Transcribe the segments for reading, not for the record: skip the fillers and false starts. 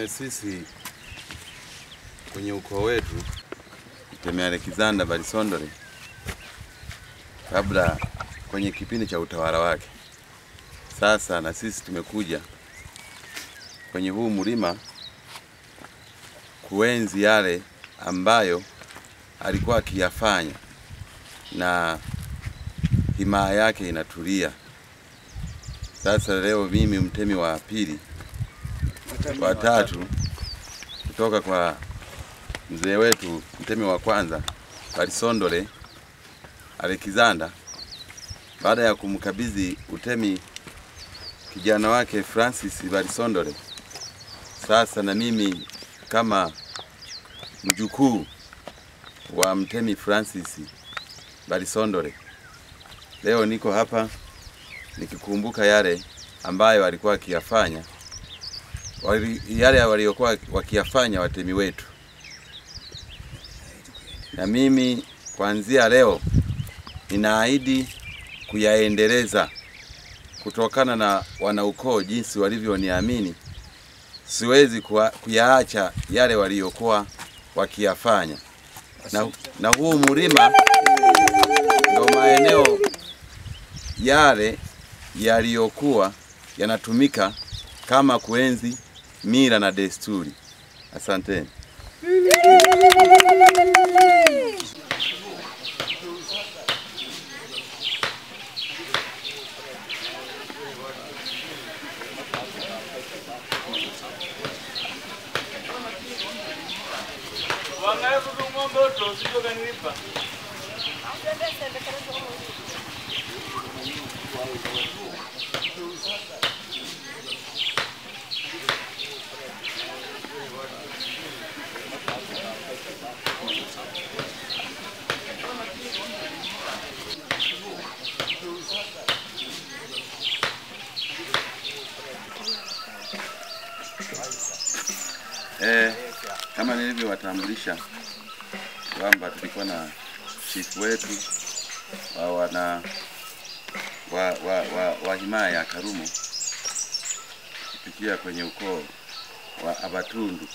Sisi kwenye ukoo wetu Mtemi Alexander Balisondole, kabla kwenye kipindi cha utawala wake, sasa na sisi tumekuja kwenye huu mlima kuenzi yale ambayo alikuwa akiyafanya na himaya yake inatulia. Sasa leo mimi mtemi wa pili wa tatu kutoka kwa mzee wetu mtemi wa kwanza Balisondole Alexander, baada ya kumkabidhi utemi kijana wake Francis Balisondole, sasa na mimi kama mjukuu wa mtemi Francis Balisondole leo niko hapa nikikumbuka yale ambayo alikuwa akiyafanya, yale waliokuwa wakiyafanya watemi wetu. Na mimi kuanzia leo ninaahidi kuyaendeleza kutokana na wanaukoo jinsi walivyoniamini. Siwezi kuyaacha yale waliokuwa wakiyafanya. Na huu mlima ndio maeneo yale yaliyokuwa yanatumika kama kuenzi mila na desturi. Asanteni. Kama nilivyowatambulisha kwamba tulikuwa na chief wetu wa himaya ya Karumo kupitia kwenye ukoo wa Abatundu.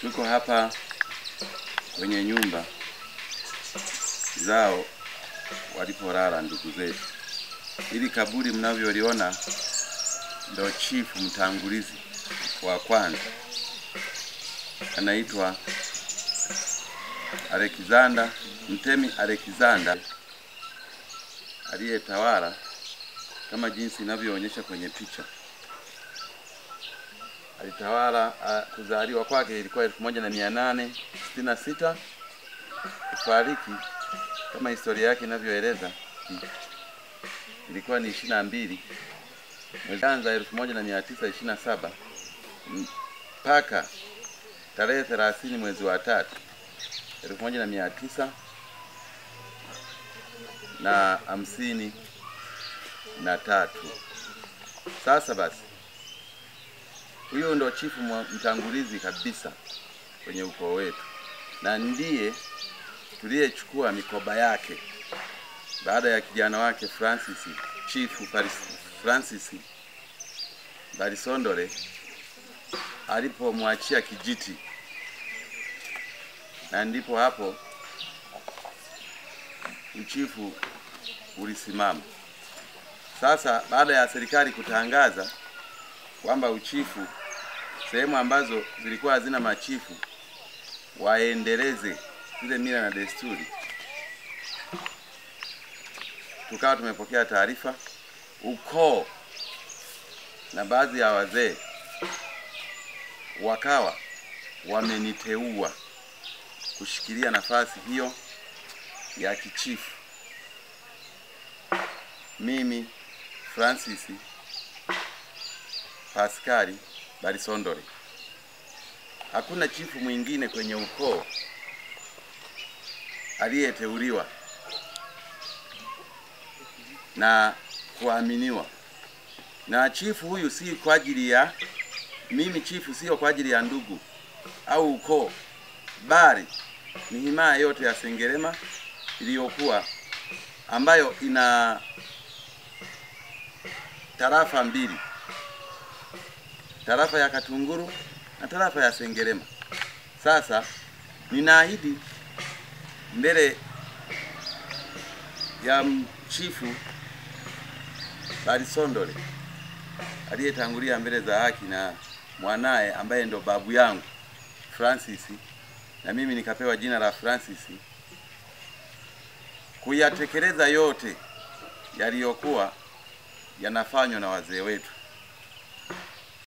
Tuko hapa kwenye nyumba zao walipolala ndugu zetu. Ili kaburi mnavyoliona ndio chief mtangulizi wa kwanza, anaitwa Alexander, Mtemi Alexander aliyetawala kama jinsi inavyoonyesha kwenye picha. Alitawala, kuzaliwa kwake ilikuwa 1866, kufariki kama historia yake inavyoeleza ilikuwa ni 22 mwezi 1927 mpaka tarehe 30 mwezi wa 3 1953. Sasa basi, huyo ndo chifu mtangulizi kabisa kwenye ukoo wetu, na ndiye tuliyechukua mikoba yake baada ya kijana wake Francis, chifu Francis Balisondole alipomwachia kijiti, na ndipo hapo uchifu ulisimama. Sasa baada ya serikali kutangaza kwamba uchifu sehemu ambazo zilikuwa hazina machifu waendeleze zile mila na desturi, tukawa tumepokea taarifa ukoo na baadhi ya wazee wakawa wameniteua kushikilia nafasi hiyo ya kichifu. Mimi Francis Pascali Balisondole. Hakuna chifu mwingine kwenye ukoo aliyeteuliwa na kuaminiwa. Na chifu huyu si kwa ajili ya mimi, chifu sio kwa ajili ya ndugu au ukoo, bali ni himaya yote ya Sengerema iliyokuwa ambayo ina tarafa mbili, tarafa ya Katunguru na tarafa ya Sengerema. Sasa ninaahidi mbele ya Chifu Balisondole aliyetangulia mbele za haki na mwanaye ambaye ndo babu yangu Francis, na mimi nikapewa jina la Francis, kuyatekeleza yote yaliyokuwa yanafanywa na wazee wetu.